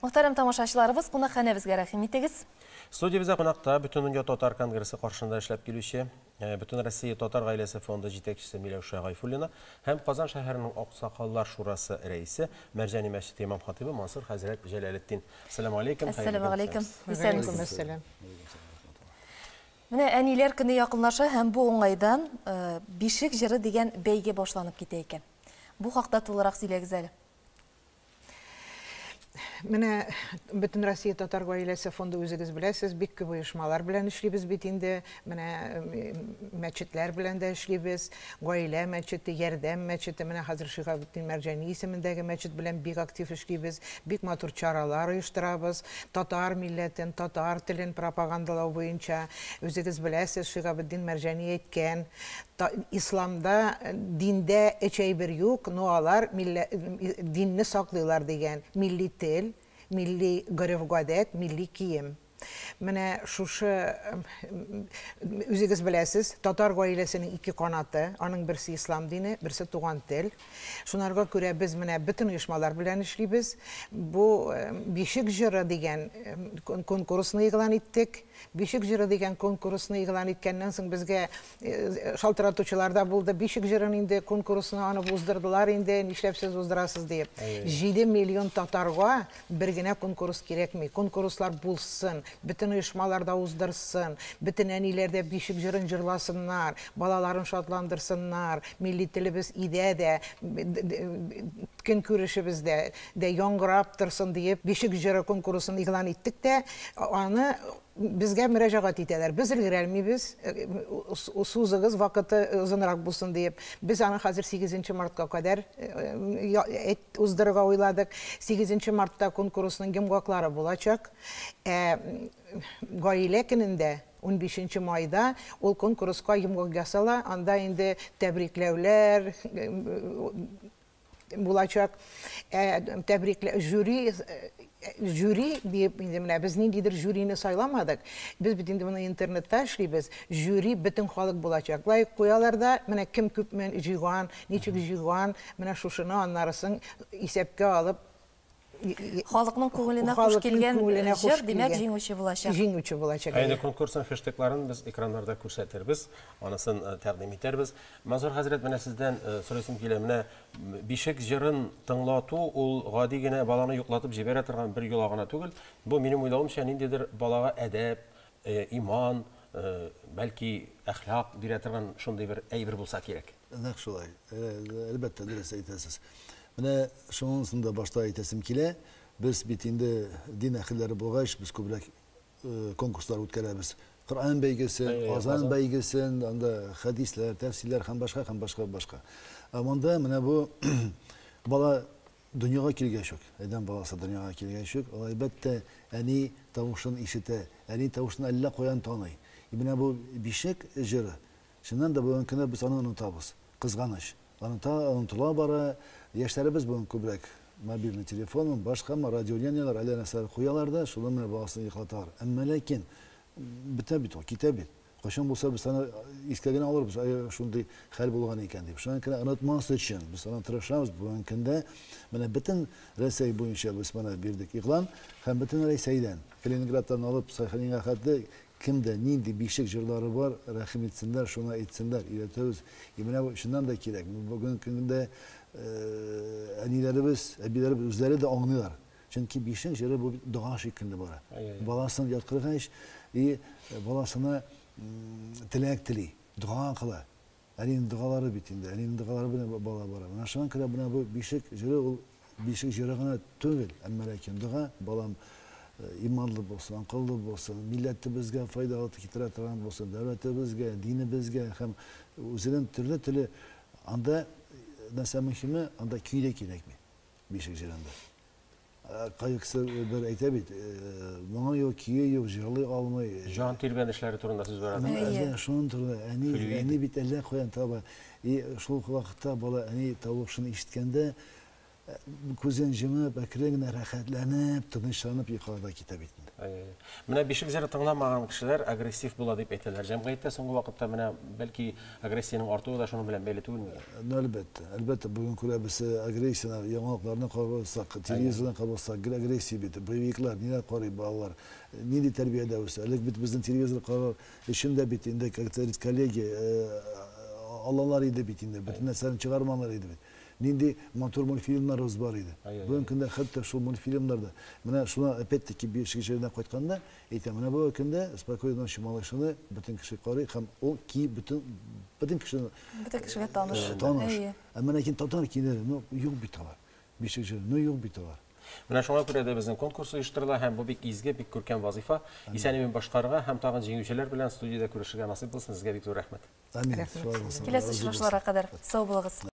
Мөхтәрәм тамашачыларыбыз, кунакханәбезгә рәхим итегез. Студиябездә кунакта Бөтендөнья татар конгрессы каршында эшләп килүче Бөтен Россия татар гаиләсе фонды җитәкчесе Миләүшә Гайфуллина һәм Казан шәһәренең Аксакаллар шурасы рәисе, Мәрҗани мәчете имам-хатыйбы Мансур хәзрәт Җәләлетдин. Әссәламү алейкум, хәерле Әссәламү көн алейкум. теләйбез. Исәнмесез. Вәгаләйкүм әссәлам. Менә Әниләр көне якынлаша һәм бу уңайдан Бишек җыры дигән бәйге башланып китә икән. Бу хакта тулырак сөйләгез әле. Менә Бөтенроссия татар гаиләсе фонды үзегез беләсез, бик күп оешмалар белән эшлибез бит инде. Менә мәчетләр белән дә эшлибез. Гаилә мәчете, Ярдәм мәчете, менә хәзер Шиһабетдин Мәрҗани исемендәге мәчет белән бик актив эшлибез. Бик матур чаралар оештырабыз. Татар милләтен, татар телен пропагандалау буенча. Үзегез беләсез, Шиһабетдин Мәрҗани әйткән, Исламда, диндә өч әйбер юк, но алар динне саклыйлар дигән. Милли тел, милли гореф-гадәт, милли кием. Менә шушы, үзегез беләсез, татар гаиләсенең ике канаты, аның берсе ислам дине, берсе туган тел. Шунарга күрә без менә бөтен оешмалар белән эшлибез. Бу Бишек җыры дигән конкурсны игълан иттек. Бишек җыры дигән конкурсны игълан иткәннән соң безгә шалтыратучылар да булды. Бишек җырын инде конкурсны аны уздырдылар инде, нишләп сез уздырасыз диеп. 7 миллион татарга бер генә конкурс кирәкми. Конкурслар булсын, бөтен оешмалар да уздырсын, бөтен әниләр дә бишек җырын җырласыннар, балаларын шатландырсыннар, милли телебез өйдә дә, көнкүрешебездә дә яңгырап торсын диеп, Бишек җыры конкурсын игълан иттек тә, аны безгә мөрәҗәгать итәләр. Без өлгерәлмибез, сузыгыз, вакыты озынрак булсын диеп. Без аны хәзер 8 мартка кадәр уздырырга уйладык. 8 мартта конкурсның йомгаклары булачак. Ә гаилә көнендә, 15 майда ул конкурска йомгак ясала. Анда инде тәбрикләүләр булачак. Ә тәбрикле жюри жюри диеп инде менә без ниндидер жюрины сайламадык. Без бит инде моны интернетта эшлибез. Жюри бөтен халык булачак. Лайк куялар да, менә кем күпме җыйган, ничек җыйган, менә шушыны аннарысын исәпкә алып Халыкның күңеленә хуш килгән җыр, димәк, җиңүче булачак. Җиңүче булачак. Ә инде конкурсның хештегларын без экраннарда күрсәтербез, анысын тәкъдим итәрбез. Мансур хәзрәт, менә сездән сорыйсым килә, менә бишек җырын тыңлату ул гади генә баланы йоклатып җибәрә торган бер йола гына түгел. Бу, минем уйлавымча, ниндидер балага әдәп, иман, бәлки әхлак бирә торган шундый бер әйбер булса кирәк. Нәкъ шулай. Әлбәттә, дөрес әйтәсез. Менә шунысын да башта әйтәсем килә. Без бит инде дин әһелләре булгач, без күбрәк конкурслар үткәрәбез. Коръән бәйгесен, Казан бәйгесен, анда хәдисләр, тәфсирләр һәм башка һәм башка башка. Ә монда менә бу бала дөньяга килгәч үк, адәм баласы дөньяга килгәч үк, ул әлбәттә әни тавышын ишетә, әни тавышын әллә каян таный. И менә бу бишек җыры, чыннан да бүгенге көндә без аны онытабыз. Кызганыч. Оныта, онытыла бара. Яшьләребез бүген күбрәк мобильный телефонмы, башкамы, радиолинияләр, әллә нәрсәләр куялар да, шуны менә баласын йоклаталар. Әмма ләкин бетә бит ул, китә бит. Кайчан булса без аны искә генә алырбыз, әй, шундый хәл булган икән дип. Шуңа күрә онытмас өчен без аны тырышабыз. Бүгенге көндә менә бөтен Рәсәй буенча без менә бирдек игълан һәм бөтен Рәсәйдән, Калининградтан алып Сахалинга хәтле кемдә нинди бишек җырлары бар, рәхим итсеннәр, шуны әйтсеннәр, өйрәтәбез. И менә бу чыннан да кирәк. Бүгенге көндә әниләребез, әбиләребез үзләре дә аңлыйлар. Чөнки бишек җыры бу дога шикелле бара. Баласын яткыргач, и баласына теләк тели, дога кыла. Әнинең догалары бит инде, әнинең догалары белән бала бара. Менә шуңа күрә менә бу бишек җыры ул бишек җыры гына түгел, әмма ләкин дога, балам иманлы булсын, акыллы булсын, милләтебезгә файда китерә торган булсын, дәүләтебезгә, динебезгә һәм үзенең төрле-төрле анда нәрсә мөһиме, анда көй дә кирәкми бишек җырында. Кайсы бер әйтә бит, моңы юк, көе юк, җырлый алмый. Җан тирбәнешләре турында сүз бара. Әнә шуның турында әни, әни бит әллә каян таба. И шул вакытта бала әни тавышын ишеткәндә, Күзен җомып, әкрен генә рәхәтләнеп, тынычланып йокыга да китә бит инде. Әйе. Менә бишек җыры тыңламаган кешеләр агрессив була дип әйтәләр. Җәмгыятьтә соңгы вакытта менә бәлки агрессиянең артуы да шуның белән бәйле түгелме икән? Ну, әлбәттә. Әлбәттә, бүген күрәбез агрессияне, яңалыкларны карасак, телевизордан карасак, гел агрессия бит, боевиклар, ниләр карый балалар, нинди тәрбиядә үсә. Элек бит безнең телевизор карар өчен дә бит инде, как говорит, коллеги, алалар иде бит инде, бөтен нәрсәне чыгармалар иде бит. Нинди матур мультфильмнарыбыз бар иде. Бүгенге көндә хәтта шул мультфильмнарда, менә шуна опять-таки бишек җырына кайтканда, әйтәм, менә бүгенге көндә Спокойной ночи, малышины бөтен кеше карый һәм ул ки бөтен бөтен кешене Бөтен кешегә таныш. Таныш. Ә менә кин татар кинолары, ну юк бит алар. Бишек җыры, ну юк бит алар. Менә шуңа күрә дә безнең конкурс оештырыла һәм бу бик изге, бик күркәм вазыйфа. Исән-имин башкарырга һәм тагын җиңүчеләр белән студиядә күрешергә насыйп булсын. Сезгә бик зур рәхмәт. Амин. Шулай булсын. Киләсе очрашуларга кадәр сау булыгыз.